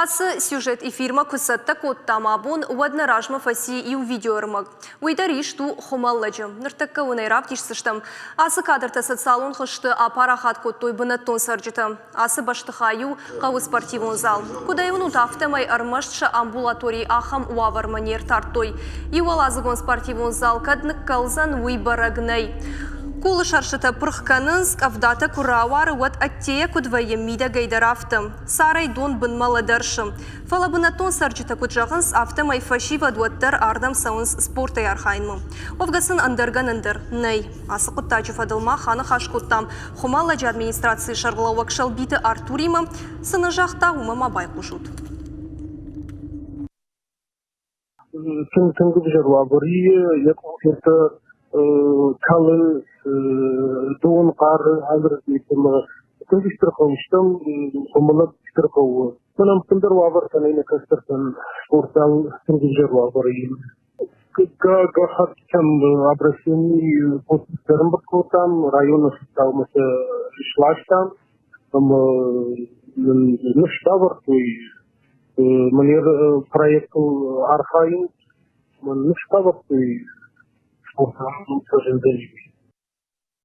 Ацы сюжет эфирмӕ куы цӕттӕ кодтам абон, уӕд нӕ размӕ фӕци иу видеоӕрмӕг. Уый дӕр ист у Хуымӕллӕджы. Ныртӕккӕ уын ӕй равдисдзыстӕм. Ацы кадртӕ социалон хызты апарахат кодтой бынӕттон цӕрджытӕ. Ацы бӕстыхай у хъӕуы спортивон зал. Куыд ӕй уынут, афтӕмӕй ӕрмӕст сӕ амбулаторийы ахӕм уавӕрмӕ не ртардтой. Иуӕладзыгон спортивон зал кӕд ныккӕлдзӕн, уый бӕрӕг нӕй. Къулы сӕрстытӕ пырх кӕнынц, къӕвдатӕ куы рауары, уӕд ӕддейӕ куыд вӕййы, мидӕгӕй дӕр афтӕ. Царӕй дон бынмӕ лӕдӕрсы. Фӕлӕ бынӕттон цӕрджытӕ куыд зӕгъынц, афтӕмӕй фӕсивӕд уӕддӕр ардӕм цӕуынц спортӕй архайынмӕ. Уӕвгӕ сын ӕндӕр гӕнӕн дӕр нӕй. Ацы хъуыддаджы фӕдыл мах аныхас кодтам Хуымӕллӕджы администрацийы сӕргълӕууӕг Сӕлбиты Артуримӕ. Цы нӕ загъта, уымӕ ма байхъусут. Тынг тынг ӕвзӕр уавӕр и, йӕ къухтӕ кӕлы, дон хъары алырдыгӕй ӕмӕ тынг стыр хъӕу стӕм, Хуымӕллӕг стыр хъӕу у. Мӕн ӕппындӕр уавӕртӕ нӕй нӕ кӕстӕртӕн, спортзал тынг ӕвзӕр уавӕры и. Гӕххӕттытӕм обращени подпись ӕрӕмбырд кодтам, районы хицаумӕ сӕ сластам ӕмӕ нын ныфс бавӕрдтой, Мӕнӕ проектыл архайын, мӕн ныфс бавӕрдтой спортзалыл фӕзындӕн.